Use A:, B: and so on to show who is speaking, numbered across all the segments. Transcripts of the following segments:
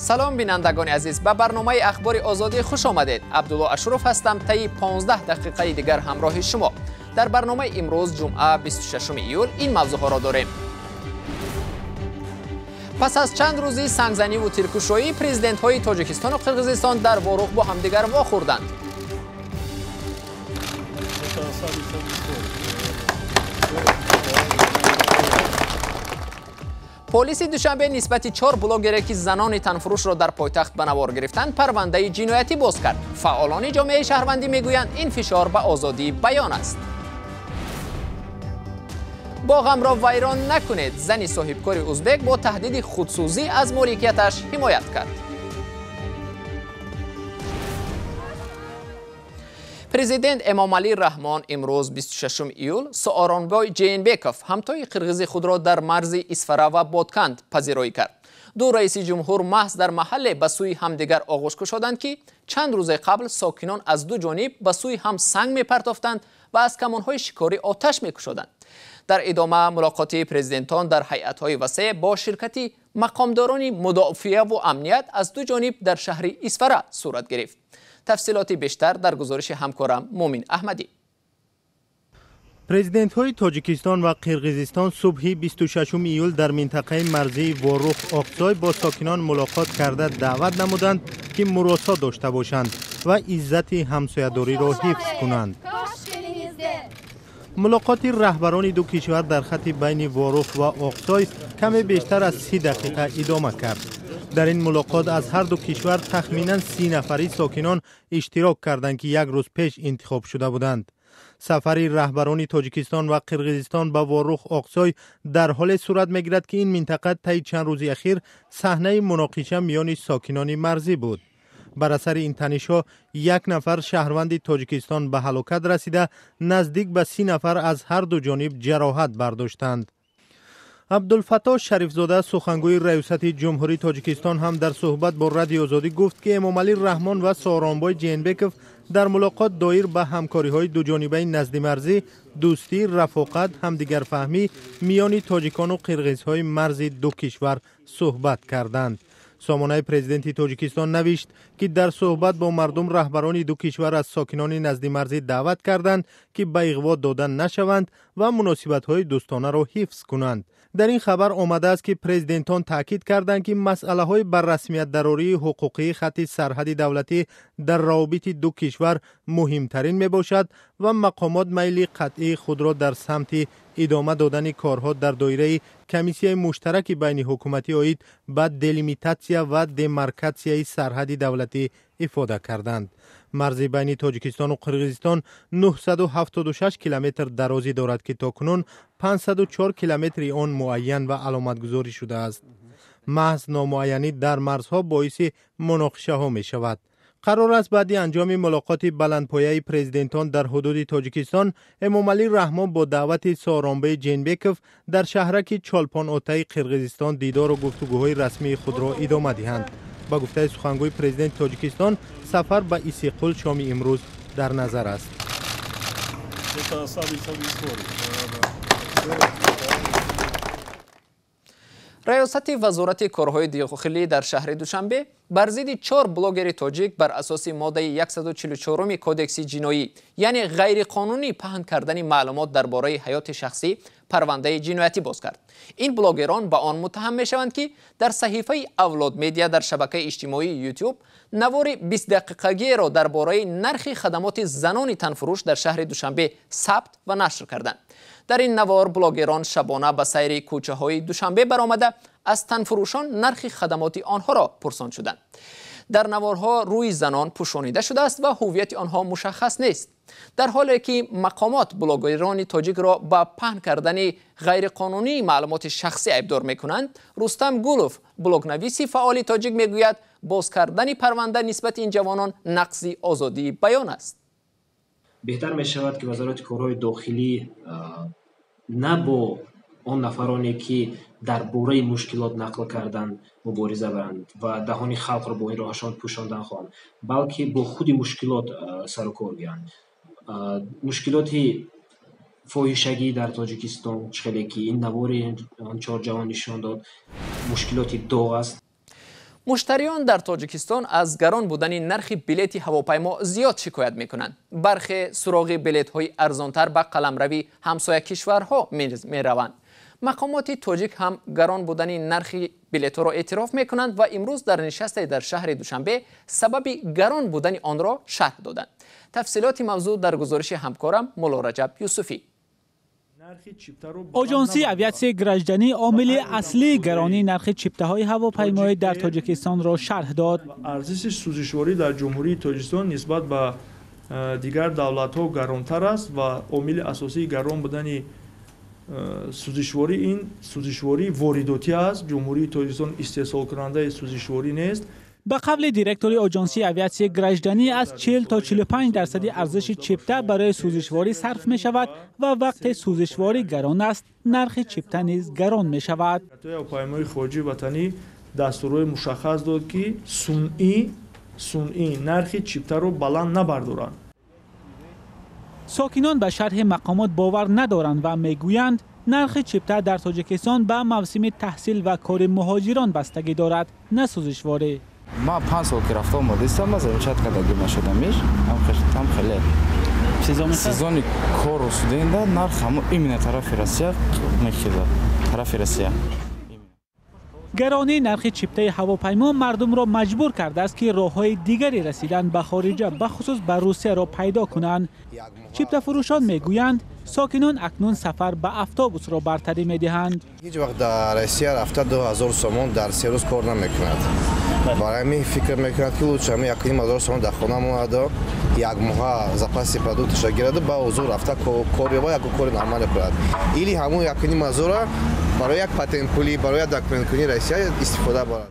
A: Салом, бинандагони азиз, ба барномаи Ахбори Озодӣ хуш омадед. Абдулло Ашуров ҳастам, таи 15 дақиқаи дигар ҳамроҳи шумо. Дар барномаи имрӯз, ҷумъа, 26 июл, ин мавзӯъҳоро дорем. Пас аз чанд рӯзи сангзаниву тиркушоӣ, президентҳои Тоҷикистону Қирғизистон дар Ворух бо ҳамдигар вохӯрданд. Полиси Душанбе нисбати 4 блогере, ки занони танфурӯшро дар пойтахт ба навор гирифтанд, парвандаи ҷиноятӣ боз кард. Фаъолони ҷомеаи шаҳрвандӣ мегӯянд, ин фишор ба озодии баён аст. Боғамро вайрон накунед. Зани соҳибкори узбек бо таҳдиди худсӯзӣ аз моликияташ ҳимоят кард. Президент Эмомалӣ Раҳмон имрӯз, 26 июл, Сооронбой Ҷеенбеков, ҳамтои қирғизи худро, дар марзи Исфара ва Бодканд пазироӣ кард. Ду раиси ҷумҳур маҳз дар маҳалле ба сӯи ҳамдигар оғӯш кушоданд, ки чанд рӯзе қабл сокинон аз ду ҷониб ба сӯи ҳам санг мепартофтанд ва аз камонҳои шикорӣ оташ мекушоданд. Дар идома мулоқоти президентон дар ҳайатҳои васеъ бо ширкати мақомдорони мудофиаву амният аз ду ҷониб дар шаҳри Исфара сурат гирифт. Тафсилоти бештар дар гузориши ҳамкорам Мумин Аҳмадӣ.
B: Президентҳои Тоҷикистон ва Қирғизистон субҳи 26 июл дар минтақаи марзии Ворух Оқсой бо сокинон мулоқот карда, даъват намуданд, ки муросо дошта бошанд ва иззати ҳамсоядориро ҳифз кунанд. Мулоқоти раҳбарони ду кишвар дар хати байни Ворух ва Оқсой каме бештар аз 30 дақиқа идома кард. Дар ин мулоқот аз ҳар ду кишвар тахминан 30 нафари сокинон иштирок карданд, ки як рӯз пеш интихоб шуда буданд. Сафари раҳбарони Тоҷикистон ва Қирғизистон ба Ворух Оқсой дар ҳоле сурат мегирад, ки ин минтақа таи чанд рӯзи ахир саҳнаи муноқиша миёни сокинони марзӣ буд. Бар асари ин танишҳо як нафар шаҳрванди Тоҷикистон ба ҳалокат расида, наздик ба 30 нафар аз ҳар ду ҷониб ҷароҳат бардоштанд. Абдулфаттоҳ Шарифзода, сухангӯи Раёсати Ҷумҳурии Тоҷикистон, ҳам дар суҳбат бо Радиои Озодӣ гуфт, ки Эмомалӣ Раҳмон ва Сооронбой Ҷеенбеков дар мулоқот доир ба ҳамкориҳои дуҷонибаи наздимарзӣ, дӯстӣ, рафоқат, ҳамдигарфаҳмӣ миёни тоҷикону қирғизҳои марзи ду кишвар суҳбат карданд. Сомонаи президенти Тоҷикистон навишт, ки дар суҳбат бо мардум раҳбарони ду кишвар аз сокинони наздимарзӣ даъват карданд, ки ба иғво дода нашаванд ва муносибатҳои дӯстонаро ҳифз кунанд. Дар ин хабар омадааст, ки президентон таъкид карданд, ки масъалаҳои ба расмиятдарории ҳуқуқии хатти сарҳади давлатӣ дар равобити ду кишвар муҳимтарин мебошад ва мақомот майли қатъии худро дар самти идома додани корҳо дар доираи комиссияи муштараки байниҳукуматӣ оид ба делимитатсия ва демаркатсияи сарҳади давлатӣ ифода карданд. Марзи байни Тоҷикистону Қирғизистон 976 километр дарозӣ дорад, ки то кунун 504 километри он муайян ва аломатгузорӣ шудааст. Маҳз номуайянӣ дар марзҳо боиси муноқишаҳо мешавад. Қарор аст, баъди анҷоми мулоқоти баландпояи президентон дар ҳудуди Тоҷикистон, Эмомалӣ Раҳмон бо даъвати Сооронбей Ҷеенбеков дар шаҳраки Чолпон-Отаи Қирғизистон дидору гуфтугӯҳои расмии худро идома диҳанд. Ба гуфтаи сухангӯи президенти Тоҷикистон, сафар ба Исиққул шоми имрӯз дар назар аст.
A: Раёсати Вазорати корҳои дохилӣ дар шаҳри Душанбе бар зидди чор блогери тоҷик бар асоси моддаи 144 Кодекси ҷиноӣ, яъне ғайриқонунӣ паҳн кардани маълумот дар бораи ҳаёти шахсӣ, парвандаи ҷиноятӣ боз кард. Ин блогерон ба он муттаҳам мешаванд, ки дар саҳифаи Авлод Медиа дар шабакаи иҷтимоии Ютуб навори 20-дақиқагиеро дар бораи нархи хадамоти занони танфурӯш дар шаҳри Душанбе сабт ва нашр карданд. Дар ин навор блогерон шабона ба сайри кӯчаҳои Душанбе баромада, аз танфурӯшон нархи хадамоти онҳоро пурсон шуданд. Дар наворҳо рӯи занон пӯшонида шудааст ва ҳуввияти онҳо мушаххас нест. Дар ҳоле ки мақомот блогерони тоҷикро ба паҳн кардани ғайриқонунии маълумоти шахсӣ айбдор мекунанд, Рустам Гулов, блогнависи фаъоли тоҷик, мегӯяд, боз кардани парванда нисбати ин ҷавонон нақзи озодии баён аст.
C: Беҳтар мешавад, ки Вазорати корҳои дохилӣ на бо он нафароне, ки дар бораи мушкилот нақл карданд, мубориза баранд ва даҳони халқро бо ин роҳашон пӯшондан хоҳанд, балки бо худи мушкилот сару кор гиранд. Мушкилоти фоҳишагӣ дар Тоҷикистон, чӣ хеле ки ин навори он чор ҷавон нишон дод, мушкилоти доғ аст.
A: Муштариён дар Тоҷикистон аз гарон будани нархи билети ҳавопаймо зиёд шикоят мекунанд. Бархе суроғи билетҳои арзонтар ба қаламрави ҳамсоя кишварҳо мераванд. Мақомоти тоҷик ҳам гарон будани нархи билетҳоро эътироф мекунанд ва имрӯз дар нишасте дар шаҳри Душанбе сабаби гарон будани онро шарҳ доданд. Тафсилоти мавзӯъ дар гузориши ҳамкорам Мулло Раҷаб Юсуфӣ.
D: Оҷонсии авиатсияи гражданӣ омили аслии гаронии нархи чиптаҳои ҳавопаймоӣ дар Тоҷикистонро шарҳ дод.
E: Арзиши сӯзишворӣ дар Ҷумҳурии Тоҷикистон нисбат ба дигар давлатҳо гаронтар аст ва омили асосии гарон будани сӯзишворӣ ин сӯзишвории воридотӣ аст. Ҷумҳурии Тоҷикистон истеҳсолкунандаи сӯзишворӣ нест.
D: Ба қавли директори оҷонсии авиатсияи гражданӣ аз 40 то 45% арзиши чипта барои сӯзишворӣ сарф мешавад ва вақте сӯзишворӣ гарон аст, нархи чипта низ гарон мешавад.
E: Ҳавопаймои хориҷии ватанӣ дастурҳои мушаххас дод, ки сунъӣ нархи чиптаро баланд набардоранд.
D: Сокинон ба шарҳи мақомот бовар надоранд ва мегӯянд, нархи чипта дар Тоҷикистон ба мавсими таҳсил ва кори муҳоҷирон бастагӣ дорад, на сӯзишворӣ.
F: Ман 5 сол ки рафта омадистам, аз чат кардагӣ нашудамиш, ҳам хеле сезони кору студента нарх ҳамо именно тарафи Россия мехезад, тарафи Россия.
D: Гаронии нархи чиптаи ҳавопаймо мардумро маҷбур кардааст, ки роҳҳои дигари расидан ба хориҷа, бахусус ба Русияро пайдо кунанд. Чиптафурӯшон мегӯянд, сокинон акнун сафар ба автобусро бартарӣ медиҳанд.
G: Ҳеҷ вақт дар Россия рафта 2000 сомон дар 3 рӯз кор намекунад. Барои ҳамин фикр мекунад, ки лучше ҳамин 1500 сомон дар хона монад, як моҳа запаси продукташа гираду ба ҳузур рафта кор ёбад, яку кори нормале кунад. Или ҳамун 1500-ро барои як патентпулӣ, барои як документкунии Россия истифода барад.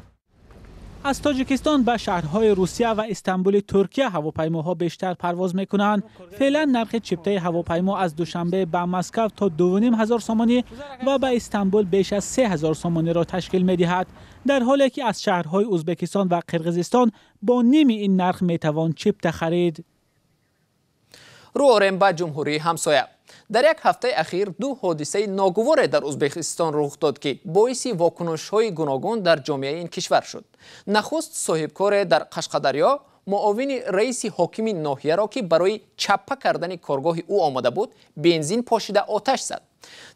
D: Аз Тоҷикистон ба шаҳрҳои Русия ва Истанбули Туркия ҳавопаймоҳо бештар парвоз мекунанд. Феълан нархи чиптаи ҳавопаймо аз Душанбе ба Москав то 2500 сомонӣ ва ба Истанбул беш аз 3000 сомониро ташкил медиҳад, дар ҳоле ки аз шаҳрҳои Ӯзбекистон ва Қирғизистон бо ними ин нарх метавон чипта харид.
A: Рӯ орем ба ҷумҳурии ҳамсоя. Дар як ҳафтаи ахир ду ҳодисаи ногуворе дар Ӯзбекистон рух дод, ки боиси вокунишҳои гуногун дар ҷомеаи ин кишвар шуд. Нахуст соҳибкоре дар Қашқадарё муовини раиси ҳокими ноҳияро, ки барои чаппа кардани коргоҳи ӯ омода буд, бензин пошида оташ зад.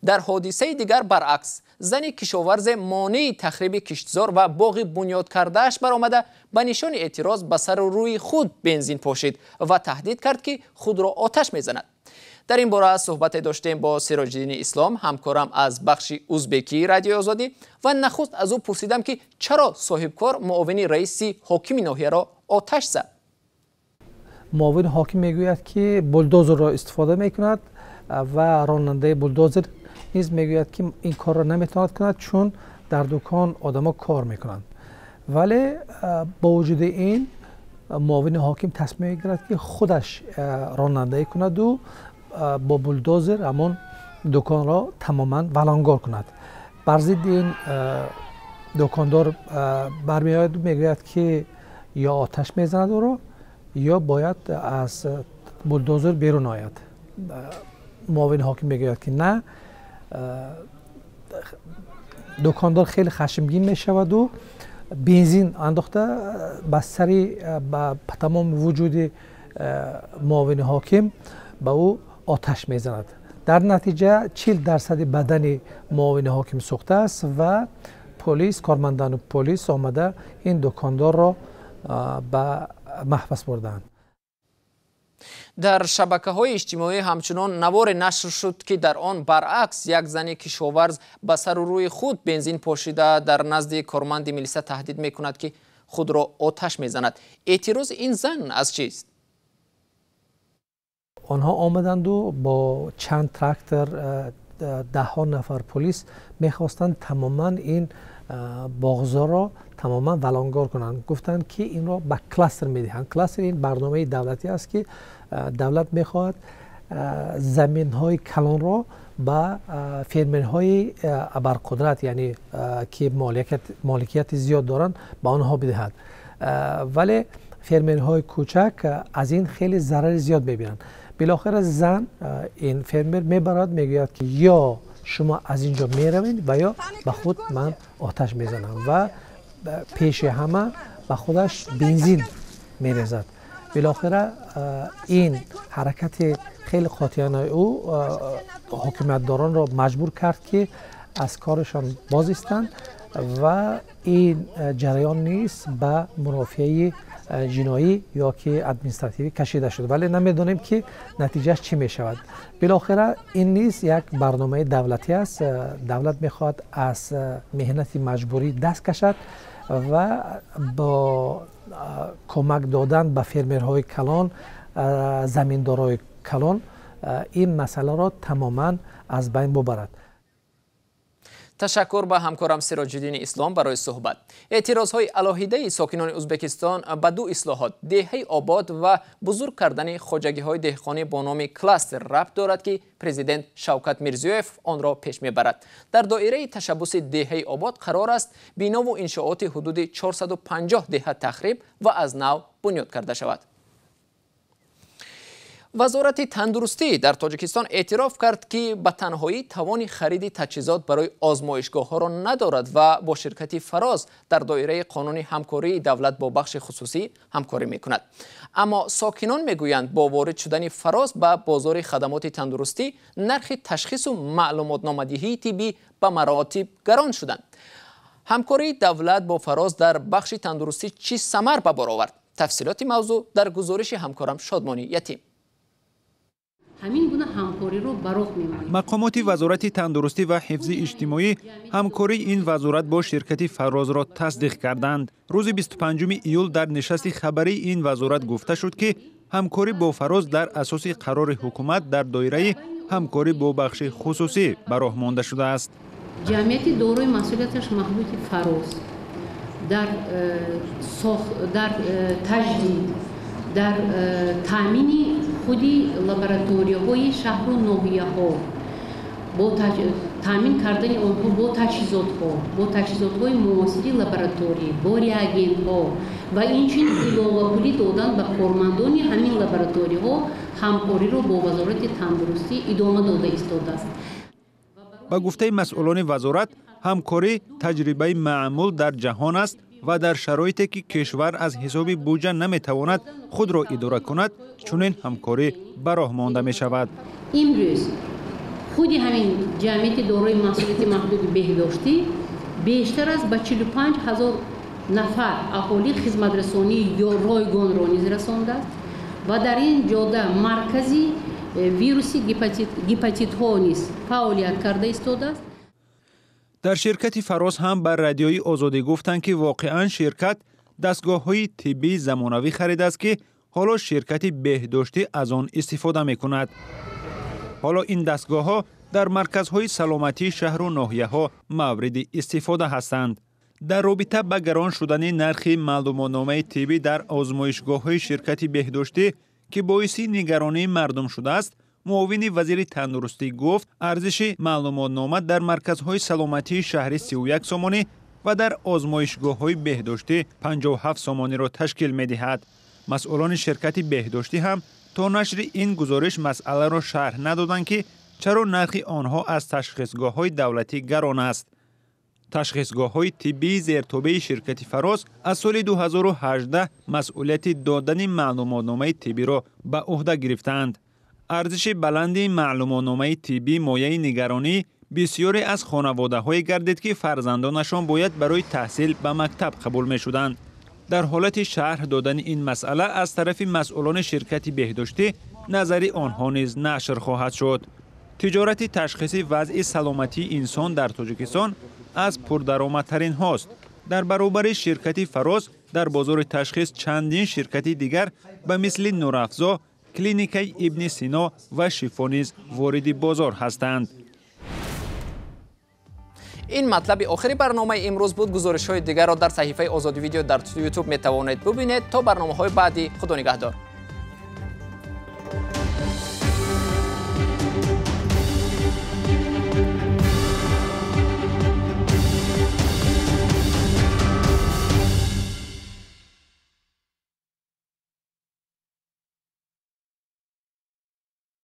A: Дар ҳодисаи дигар баръакс, зани кишоварзе монеи тахриби киштзор ва боғи бунёд кардааш баромада ба нишони эътироз ба сару рӯи худ бензин пошид ва таҳдид кард, ки худро оташ мезанад. Дар ин бора суҳбате доштем бо Сироҷиддини Ислом, ҳамкорам аз бахши узбекии Радиои Озодӣ, ва нахуст аз ӯ пурсидам, ки чаро соҳибкор муовини раиси ҳокими ноҳияро оташ зад.
H: Муовини ҳоким мегӯяд, ки булдозерро истифода мекунад ва ронандаи булдозер низ мегӯяд, ки ин корро наметавонад кунад, чун дар дукон одамо кор мекунанд. Вале бо вуҷуди ин муовини ҳоким тасмим мегирад, ки худаш ронандаӣ кунаду бо булдозер ҳамон дуконро тамоман валонгор кунад. Бар зидди ин дукондор бармеояду мегӯяд, ки ё оташ мезанад ӯро, ё бояд аз булдозер берун ояд. Муовини ҳоким мегӯяд, ки на. Дукондор хеле хашмгин мешаваду бензин андохта ба сари ба тамоми вуҷуди муовини ҳоким ба ӯ оташ мезанад. Дар натиҷа 40% бадани муовини ҳоким сӯхтааст ва полис, кормандони полис омада ин дукондорро ба маҳбас бурданд.
A: Дар шабакаҳои иҷтимоӣ ҳамчунон наворе нашр шуд, ки дар он баръакс як зани кишоварз ба сару рӯи худ бензин пошида дар назди корманди милиса таҳдид мекунад, ки худро оташ мезанад. Эътирози ин зан аз чист?
H: Онҳо омаданду бо чанд трактор, даҳҳо нафар полис мехостанд тамоман ин боғзорро тамоман валонгор кунанд. Гуфтанд, ки инро ба кластер медиҳанд. Кластер ин барномаи давлатӣ аст, ки давлат мехоҳад заминҳои калонро ба фермерҳои абарқудрат, яъне ки моликияти зиёд доранд, ба онҳо бидиҳад. Вале фермерҳои кӯчак аз ин хеле зарари зиёд мебинанд. Билохира зан ин фермер мебарад, мегӯяд, ки ё шумо аз ин ҷо меравед ва ё ба худ ман оташ мезанам, ва Пеши ҳама ба худаш бензин мерезад. Билохира ин ҳаракати хеле қотианаи ӯ ҳокимиятдоронро маҷбур кард, ки аз корашон боз истанд ва ин ҷараён низ ба мурофиаи ҷиноӣ ё ки административӣ кашида шуд, вале намедонем, ки натиҷааш чӣ мешавад. Билохира ин низ як барномаи давлатӣ аст. Давлат мехоҳад аз меҳнати маҷбурӣ даст кашад ва бо кӯмак додан ба фермерҳои калон, заминдорҳои калон ин масъаларо тамоман аз байн бубарад.
A: Ташаккур ба ҳамкорам Сироҷиддини Ислом барои суҳбат. Эътирозҳои алоҳидаи сокинони Ӯзбекистон ба ду ислоҳот, деҳаи обод ва бузург кардани хоҷагиҳои деҳқонӣ бо номи кластер рабт дорад, ки президент Шавкат Мирзиёев онро пеш мебарад. Дар доираи ташаббуси деҳаи обод қарор аст бинову иншооти ҳудуди 450 деҳа тахриб ва аз нав бунёд карда шавад. Вазорати тандурустӣ дар Тоҷикистон эътироф кард, ки ба танҳоӣ тавони хариди таҷҳизот барои озмоишгоҳҳоро надорад ва бо ширкати Фароз дар доираи қонуни ҳамкории давлат бо бахши хусусӣ ҳамкорӣ мекунад. Аммо сокинон мегӯянд, бо ворид шудани Фароз ба бозори хадамоти тандурустӣ нархи ташхису маълумотномадиҳии тиббӣ ба маротиб гарон шуданд. Ҳамкории давлат бо Фароз дар бахши тандурустӣ чӣ самар ба бор овард? Тафсилоти мавзӯъ дар гузориши ҳамкорам Шодмонӣ Ятим.
I: Ҳамин гуна ҳамкориро ба роҳ мемонем.
J: Мақомоти Вазорати тандурустӣ ва ҳифзи иҷтимоӣ ҳамкории ин вазорат бо ширкати Фарозро тасдиқ карданд. Рӯзи 25 июл дар нишасти хабарии ин вазорат гуфта шуд, ки ҳамкорӣ бо Фароз дар асоси қарори ҳукумат дар доираи ҳамкорӣ бо бахши хусусӣ ба роҳ монда шудааст.
I: Ҷамъияти дорои масъулияташ маҳдуди Фароз дар таҷдид, дар таъмини худи лабораторияҳои шаҳру ноҳияҳо, бо таъмин кардани онҳо бо таҷҳизотҳо, бо таҷҳизотҳои муосири лабораторӣ, бо реагентҳо ва инчунин иловапулӣ додан ба кормандони ҳамин лабораторияҳо ҳамкориро бо Вазорати тандурустӣ идома дода истодааст.
J: Ба гуфтаи масъулони вазорат, ҳамкорӣ таҷрибаи маъмул дар ҷаҳон аст ва дар шароите ки кишвар аз ҳисоби буҷа наметавонад худро идора кунад, чунин ҳамкорӣ ба роҳ монда мешавад.
I: Имрӯз худи ҳамин ҷамъияти дорои масъулияти маҳдуди беҳдоштӣ бештар аз ба 45 ҳазор нафар аҳолӣ хизматрасонии ройгонро низ расондааст ва дар ин ҷода маркази вируси гепатитҳо низ фаъолият карда истодааст.
J: Дар ширкати Фароз ҳам ба Радиои Озодӣ гуфтанд, ки воқеан ширкат дастгоҳҳои тиббии замонавӣ харидааст, ки ҳоло ширкати беҳдоштӣ аз он истифода мекунад. Ҳоло ин дастгоҳҳо дар марказҳои саломатии шаҳру ноҳияҳо мавриди истифода ҳастанд. Дар робита ба гарон шудани нархи маълумотномаи тиббӣ дар озмоишгоҳҳои ширкати беҳдоштӣ, ки боиси нигаронии мардум шудааст, муовини вазири тандурустӣ гуфт, арзиши маълумотнома дар марказҳои саломатии шаҳри 31 сомонӣ ва дар озмоишгоҳҳои беҳдоштӣ 57 сомониро ташкил медиҳад. Масъулони ширкати беҳдоштӣ ҳам то нашри ин гузориш масъаларо шарҳ надоданд, ки чаро нархи онҳо аз ташхисгоҳҳои давлатӣ гарон аст. Ташхисгоҳҳои тиббии зертобеи ширкати Фароз аз соли 2018 масъулияти додани маълумотномаи тиббиро ба ӯҳда гирифтаанд. Арзиши баланди маълумотномаи тиббӣ мояи нигаронӣ бисёре аз хонаводаҳое гардид, ки фарзандонашон бояд барои таҳсил ба мактаб қабул мешуданд. Дар ҳолати шарҳ додани ин масъала аз тарафи масъулони ширкати беҳдоштӣ назари онҳо низ нашр хоҳад шуд. Тиҷорати ташхиси вазъи саломатии инсон дар Тоҷикистон аз пурдаромадтаринҳост. Дар баробари ширкати Фароз дар бозори ташхис чандин ширкати дигар ба мисли Нурафзо, клиникаи Ибни Сино ва Шифо низ вориди бозор ҳастанд.
A: Ин матлаби охири барномаи имрӯз буд. Гузоришҳои дигарро дар саҳифаи Озодӣ Видео дар Ютуб метавонед бубинед. То барномаҳои баъдӣ, худо нигаҳдор.